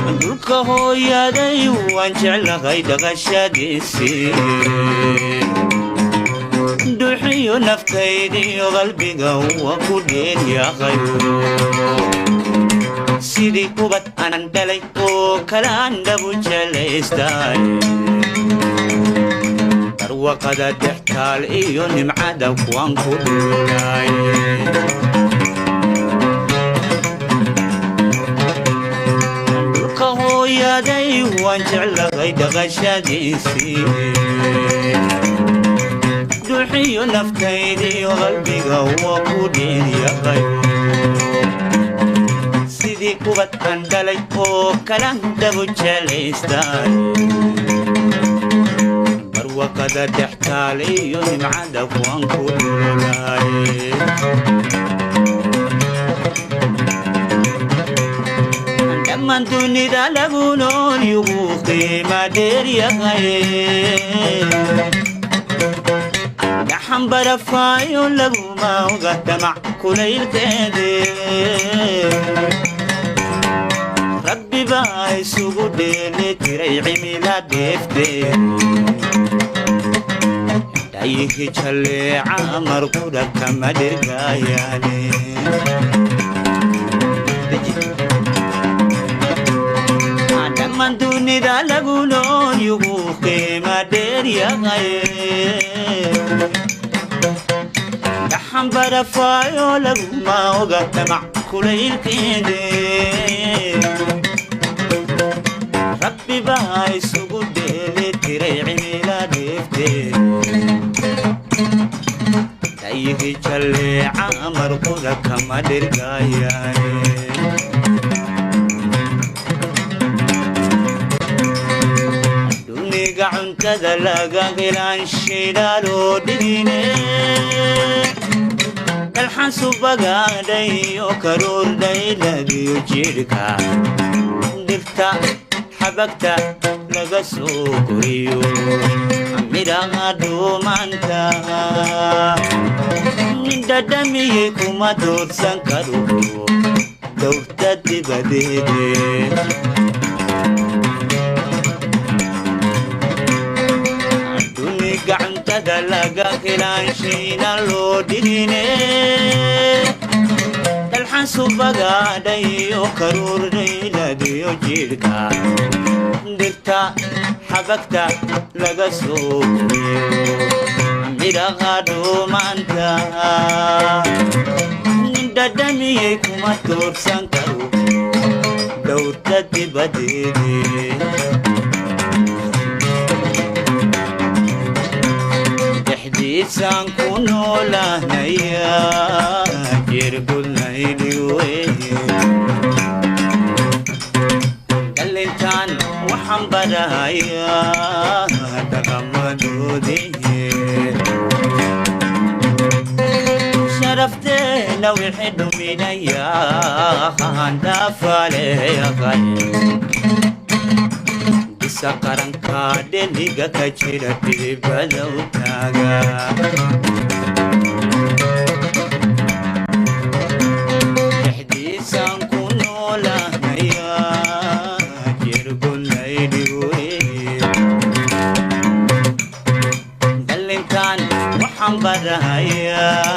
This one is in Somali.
Dhulka hooyaday waan jeclahay dhaqashadiisii, duxiyo naftaydiyo qalbiga waa ku dheelyahay. Sidii ubad anan dhalay oo kalaan dhabu jelaystay, barwaqada dextaal iyo nimcada kuwaan ku dhulay. Dhulka hooyaday waan jeclahay dhaqashadiisii, duxiyo naftaydiyo qalbiga waa ku dheelyahay. Sidii ubad aan dhalay oo kalan dhabu jelaystay, barwaqada dhextaal iyo nimcada kuwaan ku dhulay. Dhammaan dunida lagu nool yugu qiima dheeryahay, dhaxan barafaayo laguma oga damac kulaylkeede. Rabbi baa isugu dheeli tiray cimila dheefte, dhayihi jalleeca marqudha kama dhirgaayaane. Dhammaan dunida lagu nool yugu qiima dheeryahay, dhaxan barafaayo laguma oga damac kulaylkeede. Rabbi baa isugu dheeli tiray cimila dheefte, dhayihi jalleeca marquda kama dhirgaayaane. Duniga cuntada laga helaan shidaaloo dhigine, dalxan subagaadhayo karuur dhayladiyo jidhka, dhirta xabagta laga soo koriyo midhaha dhuumanta, nin dhadhamiyey kuma doorsan karo dowrta dibadeede. Duniga cuntada laga helaan shayna loo dhigine, dalxan subagaadhayo karuur dhayladiyo jidhka, dhirta xabagta laga soo koriyo midhaha dhuumanta, nin dhadhamiyey kuma doorsan karo dhowrta dibadeede. Dhexdiisaan ku noolahnaya jirgudnaydhiwe, dhalintaan waxaan barahayaa dhaqamadoodii. Sharafteena wixii dhuminaya handhaafaleeyaqay, bisa qaranka dheliga ka jira dhibada u taaga. Dhexdiisaan ku noolahnaya jirgudnaydhiwe, dhalintaan waxaan barahayaa